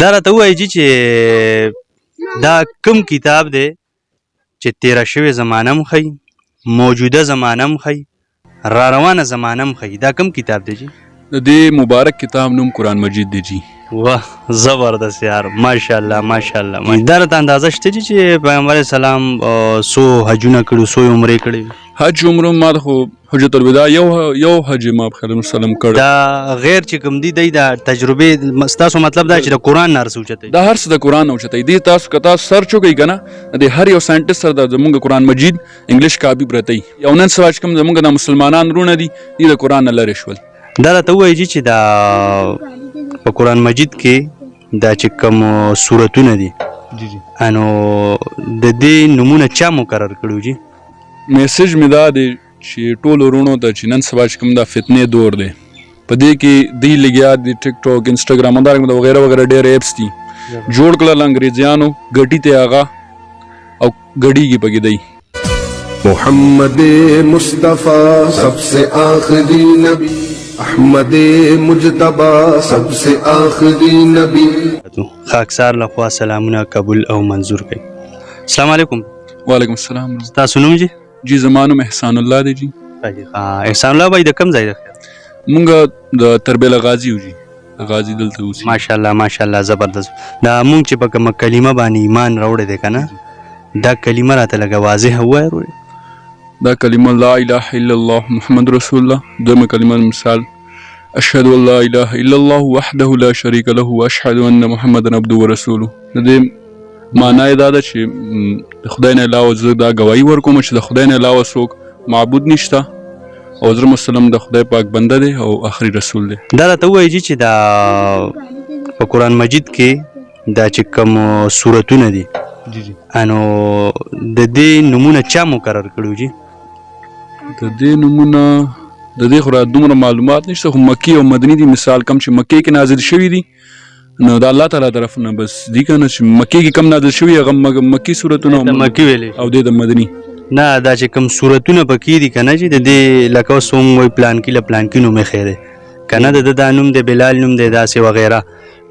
دا راته ووایي جي چې دا کوم کتاب دی چې تیره شوې زمانه هم ښیي، موجوده زمانه هم ښیي، را روانه زمانه هم ښیي، دا کوم کتاب دی جي؟ د دې مبارک کتاب نوم قرآن مجید دی جی. واه زبردست یار، ماشاءالله ماشاءالله. دا راته اندازه شته جي چې پیغمبر اسلام څو حجونه کړي، څو عمرې کړي؟ حج عمره ما خو حجت الوداع یو یو حج ما په خدمت سلام کړ. دا غیر چې کوم دی دی دا تجربه، ستاسو مطلب دا چې د قرآن نه هر څه اوچتوي؟ دا هر څه د قرآن نه اوچتوي. دی تاسو که تاسو سرچ وکړئ که نه، د هر یو ساینټسټ سره د زمونږ قرآن مجید انګلیش کاپي پرته وي. او نن سبا چې کوم زمونږ د مسلمانان وروڼه دي، دوی د قرآن نه لرې شول. دا راته ووایي چې دا په قرآن مجید کې دا چې کوم سورتونه دي، جی جی، انو د دې نومونه چا مقرر کړو جی؟ میسج مې دا دی چې ټولو وروڼو ته چې نن سبا چې کوم دا فتنې دور دی، په دې کې دی لګیا دي، ټیک ټاک، انسټاګرام او دارنګه وغیرہ وغیرہ ډېر اپس دي جوړ کړل انګریزیانو، ګټي ته هغه او ګډیږي پکې دی. محمد مصطفی سب سے آخری نبی، احمد مجتبی سب سے آخری نبی. خاکسار لخوا سلامونه قبول او منظور کړئ. السلام علیکم. وعلیکم السلام. ستاسو نوم جی؟ جی زما نوم احسان الله دی جی. احسان الله بھائی، د کوم ځای دی؟ مونږ د تربیله غازي یو جی، غازي دلته اوسي. ماشاءالله ماشاءالله، زبردست. دا مونږ چې په کومه کلمه باندې ایمان راوړی دی که نه، دا کلمه راته لږه واضحه ووایه وروره. دا کلمه لا اله الا الله محمد رسول الله. دویمه کلمه مثال اشهد ان لا اله الا الله وحده لا شریک له واشهد ان محمدا عبده ورسوله. د دې معنا یې دا ده چې د خدای نه علاوه زه دا ګواهي ورکوم چې د خدای نه علاوه څوک معبود نشته، او حضرت مسلم د خدای پاک بنده دی او آخري رسول دی. دا راته ووایي چې دا په قرآن مجید کې دا چې کوم سورتونه دي، جی جی، انو د دې نومونه چا مقرر کړو جی؟ د دې نومونه د دې خو دومره معلومات نشته، خو مکی او مدني دي. مثال کم چې مکې کې نازل شوي دي، نو د الله تعالی طرف نه بس دي که نه، چې مکې کې کم نازل شوي هغه مکي سورتونه د مکي ویلې او دې د مدني. نه، دا چې کوم سورتونه پکې دي که نه چې د دې لکه اوس هم وایي پلانکي له پلانکي نوم ایښی دی که نه، د ده دا نوم دی، بلال نوم دی، داسې وغیره،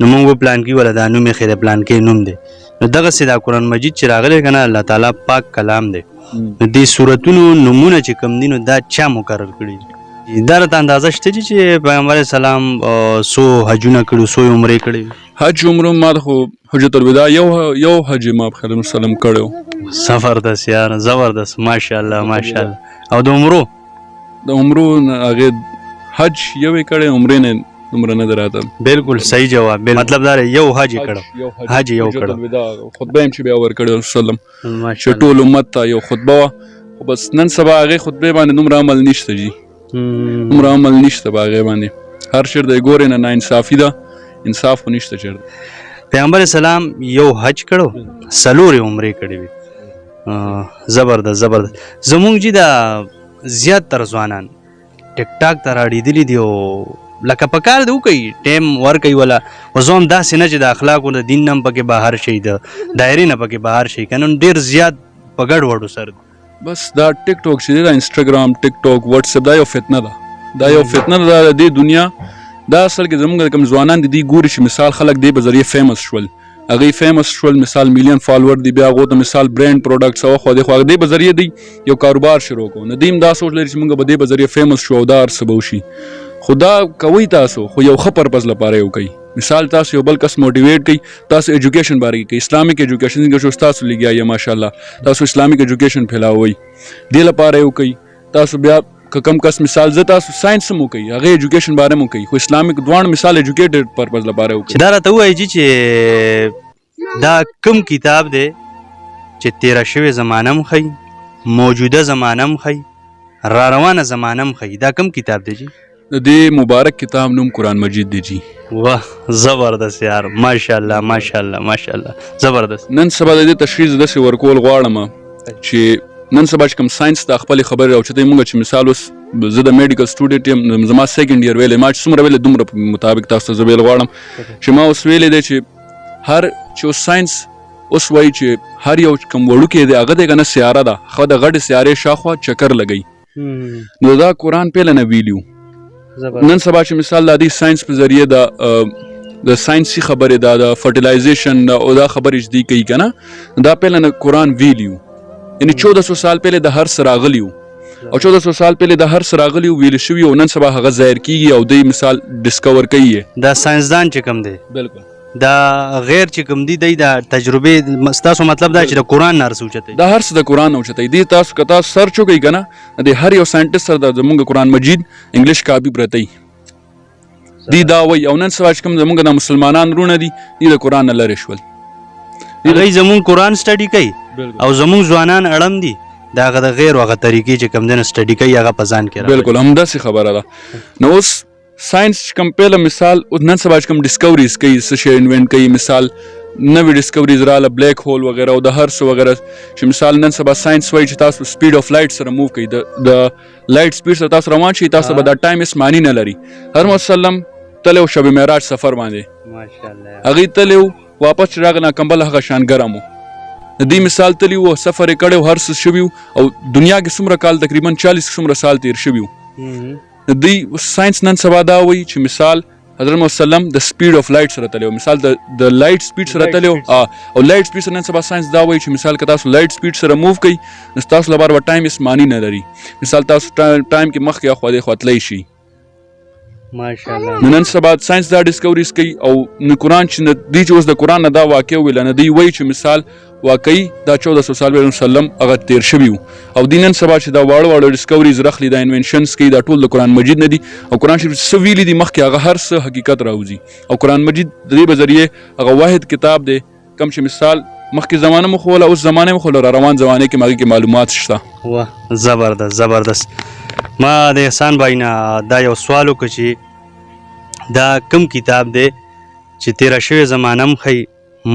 نو موږ و پلانکي وله دا نوم ایښی دی، پلانکی نوم دی. نو دغسې دا قرآن مجید چې راغلی که نه، الله تعالی پاک کلام دی، نو دې سورتونو نومونه چې کوم دي، نو دا چا مقرر کړي دي؟ دا راته اندازه شته چې پیغمبر اسلام څو حجونه کړي، څو عمرې کړي؟ حج عمره ما خو حجت الوداع یو یو حج ما په خدمت سلام کړو. زبردست یار، زبردست، ماشاءالله ماشاءالله. او د عمرو؟ د عمرو هغه حج یو یې کړی، عمرې نه دومره نه دراته. بالکل صحیح جواب. مطلب دا یو حج کړو، حج یو کړو، خطبه هم چې بیا ورکړو سلام چې ټول امت ته یو خطبه وه. خو بس نن سبا هغې خطبې باندې دومره عمل نشته جي، دومره عمل نشته په هغې باندې. هر چېرته یې ګورې نه ناانصافي ده، انصاف خو نشته چېرته. پیغمبر اسلام یو حج کړو، څلورې عمرې کړې وې. زبردست زبردست. زمونږ جي دا زیات تر ځوانان ټیک ټاک ته راړېدلي دي، او لکه په کار دی وکړي ټایم ورکوي ولا، خو زه هم داسې نه چې د اخلاقو د دین نه هم پکې بهر شي، د دایرې نه پکې بهر شي که نه، ډېر زیات په ګډ وډو سر دي. بس دا ټیک ټاک چې دی، دا انسټاګرام، ټیک ټاک، واتس اپ، دا یو فتنه ده، دا یو فتنه ده د دې دنیا. دا اصل کې زمونږ کوم ځوانان دي، دوی ګوري چې مثال خلک دې په ذریعه فیمس شول، هغوی فیمس شول، مثال میلیون فالوور دي، بیا هغو ته مثال برانډ پروډکټس او خو دې خو دې په ذریعه دی یو کاروبار شروع کو. نو دوی هم دا سوچ لري چې موږ به دې په ذریعه فیمس شو او دا هر څه به وشي. خو دا کوئ تاسو خو یو ښه پرپز لپاره یې وکړئ. مثال تاسو یو بل کس موټیویټ کړئ، تاسو ایجوکیشن باره کې کوئ، اسلامیک ایجوکیشن څنګه شو تاسو لګیا یې ماشاءالله، تاسو اسلامیک ایجوکیشن پھیلاوئ، دې لپاره یې وکړئ. تاسو بیا که کم کس مثال زه تاسو ساينس هم وکړئ، هغه ایجوکیشن باره هم وکړئ، خو اسلامیک دواړو مثال ایجوکیټډ پرپز لپاره وکړئ. چې دا راته ووایي چې دا کوم کتاب دی چې تیره شوې زمانه هم ښیي، موجوده زمانه هم ښیي، را روانه زمانه هم ښیي، دا کوم کتاب دی جی؟ د دې مبارک کتاب نوم قرآن مجید دی جی. واه زبردست یار، ماشاءالله ماشاءالله ماشاءالله، زبردست. نن سبا د دې تشخیص داسې ورکول غواړم چې نن سبا چې کوم ساينس د خپل خبرې راوچتې، مونږ چې مثال اوس زه د میډیکل سټوډنټ یم، زما سیکنډ ایئر ویلې، ما چې څومره ویلې دومره مطابق تاسو ته زه ویل غواړم چې ما اوس ویلې دی چې هر چې اوس ساينس اوس وایي چې هر یو کوم وړوکی دی هغه دی که نه سیاره ده، خو د غټې سیارې شاخوا چکر لګوي. نو دا قرآن پیله نه ویلیو. نن سبا چې مثال د دې ساينس په ذریعه د د ساينسي خبرې دا د فرټیلایزیشن او دا خبرې چې دی کوي کنه، دا پهله نه قرآن ویلی وو، یعنی 1400 سال پهله د هر څه راغلی وو، او 1400 سال پهله د هر څه راغلی وو، ویل شوي، او نن سبا هغه ظاهر کیږي او دی مثال ډسکور کوي. دا ساينسدان چې کوم دی، بالکل، دا غیر چې کوم دی، دا تجربې، ستاسو مطلب دا چې د قرآن نه هر څه اوچتوي؟ دا هر څه د قرآن نه اوچتوي. دی تاسو که تاسو سرچ وکړئ که نه، د هر یو ساينټسټ سره د زمونږ قرآن مجید انګلیش کاپي پرته وي. دی دا وایي، او نن سبا چې کوم زمونږ د مسلمانان وروڼه دي، دی د قرآن نه لرې شول. هغوی زمونږ قرآن سټډي کوي او زمونږ ځوانان اړم دي، د هغه د غیرو هغه طریقې چې کوم دی نه سټډي کوي، هغه په ځان کې راولي. بالکل همداسې خبره ده. نو اوس ساينس چې کوم پهله مثال اوس نن سبا چې کوم ډسکوريز کوي، څه شی انوینټ کوي، مثال نوې ډسکوريز رااله، بلیک هول وغیره او د هر څه وغیره، چې مثال نن سبا ساينس وایي چې تاسو سپیډ اف لایټ سره موو کوئ، د لایټ سپیډ سره تاسو روان شئ، تاسو به دا ټایم هېڅ معنی نه لري. حضرت محمد صلی تللی و شب معراج سفر باندې، ماشاءالله، هغې تللی و، واپس چې راغی نه کمبل هغه شان ګرم و. د دې مثال تللی و، سفر یې کړی و، هر څه شوي وو، او دنیا کې څومره کال، تقریبا 40 څومره سال تیر شوي وو. د دوی ساينس نن سبا دا وایي چې مثال حضرت محمد سلام د سپیډ اف لایټ سره تللی و، مثال د لایټ سپیډ سره تللی و، او لایټ سپیډ سره نن سبا ساينس دا وایي چې مثال که تاسو لایټ سپیډ سره موو کوئ، نو ستاسو لپاره به ټایم هېڅ معنی نه لري، مثال تاسو ټایم کې مخکې اخوا دې خوا تللی شي. ماشاءالله. نو نن سبا ساينس دا ډسکوريز کوي، او نو قرآن چې دوی چې اوس د قرآن نه دا واقع ویله، نو دوی وایي چې مثال واقعي دا 1400 سال ویل وسلم هغه تیر شوي وو، او دی نن سبا چې دا واړه واړه ډسکوريز رخلي، دا انوینشنز کوي، دا ټول د قرآن مجید نه دي، او قرآن شریف څه ویلي دي مخکې، هغه هر څه حقیقت راوځي. او قرآن مجید د دې په ذریعه هغه واحد کتاب دی کوم چې مثال مخکې زمانه مو ښووله، اوس زمانه مو ښووله، را روان زمانه کې هغې کې معلومات شته. واه، زبردست زبردست. ما د احسان بای نه دا یو سوال وکړ چې دا کوم کتاب دی چې تیره شوې زمانه هم ښیي،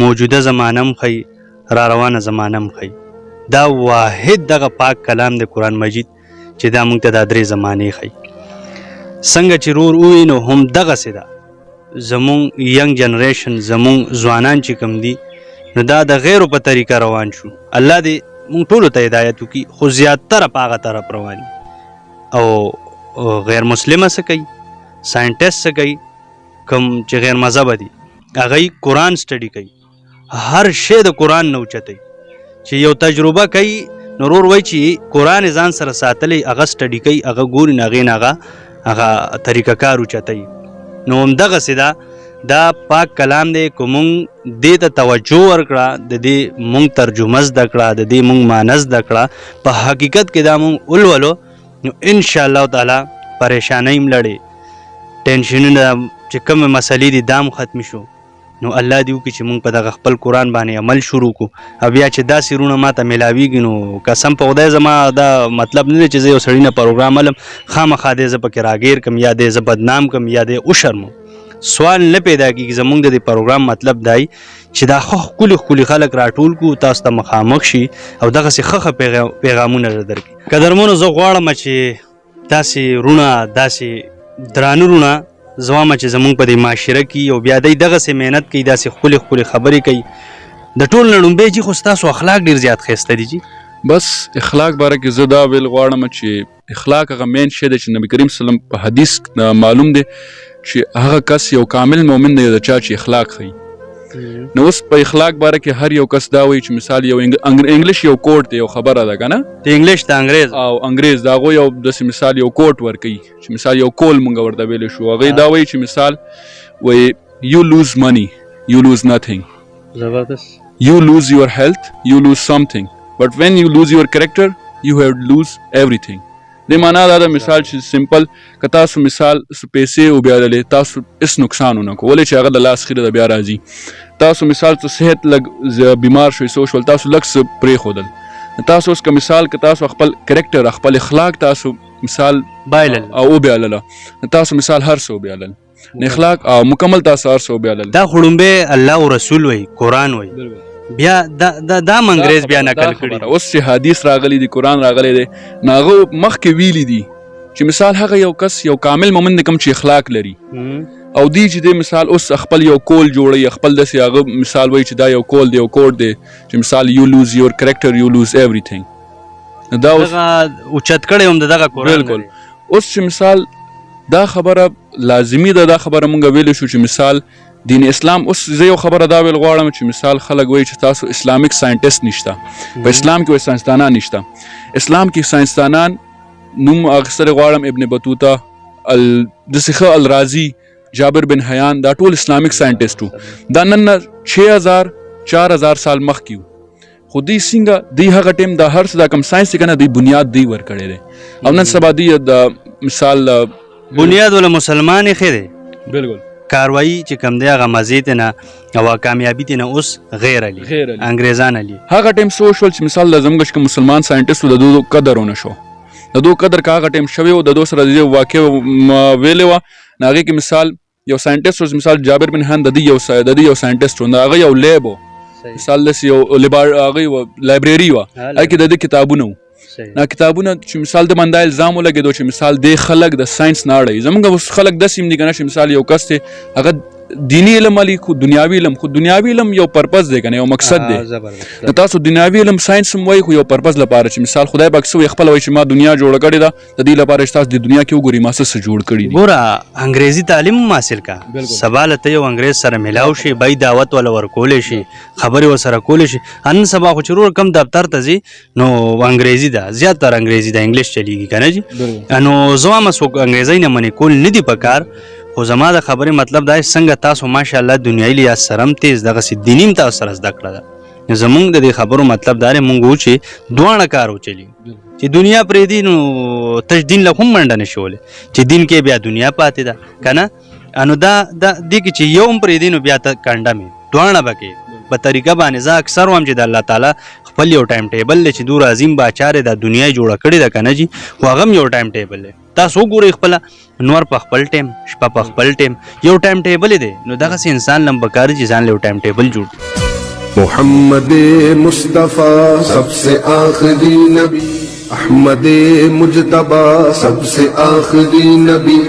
موجوده زمانه هم ښیي، را روانه زمانه هم ښیي؟ دا واحد دغه پاک کلام دی قرآن مجید چې دا موږ ته دا درې زمانې ښیي. څنګه چې رور ووایي، نو هم دغسې ده. زمونږ ینګ جنریشن، زمونږ ځوانان چې کوم دي، نو دا د غیرو په طریقه روان شو. الله دې مونږ ټولو ته هدایت وکړي، خو زیاتره په هغه طرف روان دي. او غیر مسلمه څه کوي، ساینټسټ څه کوي، کوم چې غیر مذهبه دي، هغوی قرآن سټډي کوي، هر شی د قرآن نه اوچتوي. چې یو تجربه کوي، نو ورور وایي چې قرآن یې ځان سره ساتلی، هغه سټډي کوي، هغه ګوري، نو هغې نه هغه هغه طریقه کار اوچتوي. نو همدغسې ده، دا پاک کلام دی، که مونږ دې ته توجه ورکړه، د دې مونږ ترجمه زده کړه، د دې مونږ معنی زده کړه، په حقیقت کې دا مونږ ولولو، نو ان شاء الله تعالی پریشانۍ هم لړې، ټینشنونه چې کومې مسلې دي، دا هم ختمې شو. نو الله دې وکړي چې مونږ په دغه خپل قرآن باندې عمل شروع کو. او بیا چې داسې وروڼه ماته میلاویږي، نو قسم په خدای زما دا مطلب نه دی چې زه یو سړي نه پروګرام الم، خامخا دې زه پکې راګیر کم، یا دې زه بدنام کم، یا دې وشرموم. سوال نه پیدا کیږي. زمونږ د دې پروګرام مطلب دی چې دا ښه ښکلي ښکلي خلک راټول کړو، تاسو ته مخامخ شي او دغسې ښه ښه پیغامونه در درکړي. قدرمنو، زه غواړم چې داسې وروڼه، داسې درانه وروڼه زما چې زمونږ په دې معاشره کې، او بیا دی دغسې محنت کوي، داسې ښکلې ښکلې خبرې کوي. د ټول نه ړومبی جي خو ستاسو اخلاق ډېر زیات ښایسته دي جي. بس اخلاق باره کې زه دا ویل غواړم چې اخلاق هغه مین شی دی چې نبی کریم صلی الله علیه وسلم په حدیث معلوم دی چې هغه کس یو کامل مؤمن دی د چا چې اخلاق ښیي. نو اوس په اخلاق باره کې هر یو کس دا وایي چې مثال یو انګلیش یو کوټ دی، یو خبره ده که نه، د انګلیش، د انګریز. او انګریز د هغو یو داسې مثال یو کوټ ورکوي چې مثال یو کول مونږ ورته ویلی شو. هغوی دا وایي چې مثال وایي you lose money, you lose nothing. You lose your health, you lose something, but when you lose your character, you have lose everything. د معنا دا ده مثال چې سمپل که تاسو مثال څه پیسې وبیاللې، تاسو هیڅ نقصان ونه کړو، ولې چې هغه د لاس خیره د بیا راځي. تاسو مثال څه صحت لږ بیمار شوئ، څه وشول، تاسو لږ څه پرېښودل. تاسو اوس که مثال که تاسو خپل کرکټر، خپل اخلاق تاسو مثال بایلل او وبیالله، تاسو مثال هر څه وبیالل. نو اخلاق او مکمل تاسو هر څه وبیالل. دا خو ړومبی الله او رسول وایي، قرآن وایي، بیا دا دا دا هم انګریز بیا نقل کړي. اوس چې حدیث راغلی دی، قرآن راغلی دی، نو هغه مخکې ویلي دي چې مثال هغه یو کس یو کامل مؤمن دی کوم چې اخلاق لري. او دی چې دی مثال اوس خپل یو کول جوړوي، خپل داسې هغه مثال وایي چې دا یو کول دی، یو کوډ دی چې مثال you lose your character, you lose everything. دا اوس دغه اوچت کړی هم د دغه قرآن. بالکل. اوس چې مثال دا خبره لازمی ده، دا خبره مونږ ویلی شو چې مثال دین اسلام اوس زه یو خبره دا ویل غواړم چې مثال خلک وایي چې تاسو اسلامیک ساينټیست نشته، په اسلام کې وایي ساينسدانان نشته. اسلام کې ساينسدانان نوم اخیستل غواړم، ابن بطوطه، ال داسې ښه الرازي، جابر بن حیان، دا ټول اسلامیک ساينټیست وو. دا نن نه 6000 4000 سال مخکې وو. خو دوی څنګه دوی هغه ټیم دا هر څه دا کوم ساينس دی که نه، دوی بنیاد دوی ورکړی دی. او نن سبا دوی د مثال بنیاد ولا مسلمان ښه دی. بالکل. کاروایی چې کم دی هغه مزې ته نه او کامیابی ته نه اوس غیر علی غیر علی. انګریزان علی. هغه ټیم څه وشول چې مثال د زموږ چې مسلمان ساينټیست د دوی قدر ونه شو، د دوی قدر که هغه ټیم شوی و، د دوی سره د دې واقع ویلې وه. نو هغې کې مثال یو ساينټیست و، مثال جابر بن حیان د دې یو د دې یو ساينټیست و، نو هغه یو لیب و، مثال داسې یو لیبار هغه یوه لایبرېري وه، هغې کې د ده کتابونه وو. دا کتابونه چې مثال د باندې الزام ولګېدو چې مثال دې خلک د ساينس نه اړوي. زمونږ اوس خلک داسې هم دي که نه چې مثال یو کس دی هغه دینی علم علی خو دنیاوی علم، خو دنیاوی علم یو پرپز دی که نه، یو مقصد دی. نو تاسو دنیاوی علم ساينس هم وایي خو یو پرپز لپاره چې مثال خدای پاک څه وایي، خپله وایي چې ما دنیا جوړه کړې ده د دې لپاره چې تاسو د دنیا کې وګورئ ما څه څه جوړ کړي دي. ګوره انګریزي تعلیم هم حاصل کا، سبا له ته یو انګریز سره ملاو شي، بای دعوت وله ورکولی شي، خبرې ورسره کولی شي. نن سبا خو چې ورور کم دفتر ته ځي نو انګریزي ده، زیات تر انګریزي ده، انګلیش چلیږي که نه جي. نو زه وایم څوک انګریزۍ نه منې کول نه دي په کار، خو زما د خبرې مطلب دا چې څنګه تاسو ماشاءالله دنیایي لحاظ سره هم تیز دغسې دیني هم تاسو سره زده کړه ده. زمونږ د دې خبرو مطلب دا دی مونږ وو چې دواړه کار وچلي، چې دنیا پرېږدي نو تش دین له هم منډه نه شي ولی، چې دین کې بیا دنیا پاتې ده که نه. نو دا دې کې چې یو هم پرېږدي نو بیا ته کنډه مې دواړه به کې په طریقه باندې. زه اکثر وایم چې د الله تعالی خپل یو ټایم ټیبل دی چې دومره عظیم باچا دی دا دنیا یې جوړه کړې ده که نه جي، خو هغه هم یو ټایم ټیبل دی. تاسو وګورئ خپله نور په خپل ټایم، شپه په خپل ټایم، یو ټایم ټیبل دی. نو دغسې انسان له هم پکار دی چې ځان له یو ټایم ټیبل جوړ کړي. محمد مصطفیٰ سب سے آخری نبی، احمد مجتبیٰ سب سے آخری نبی.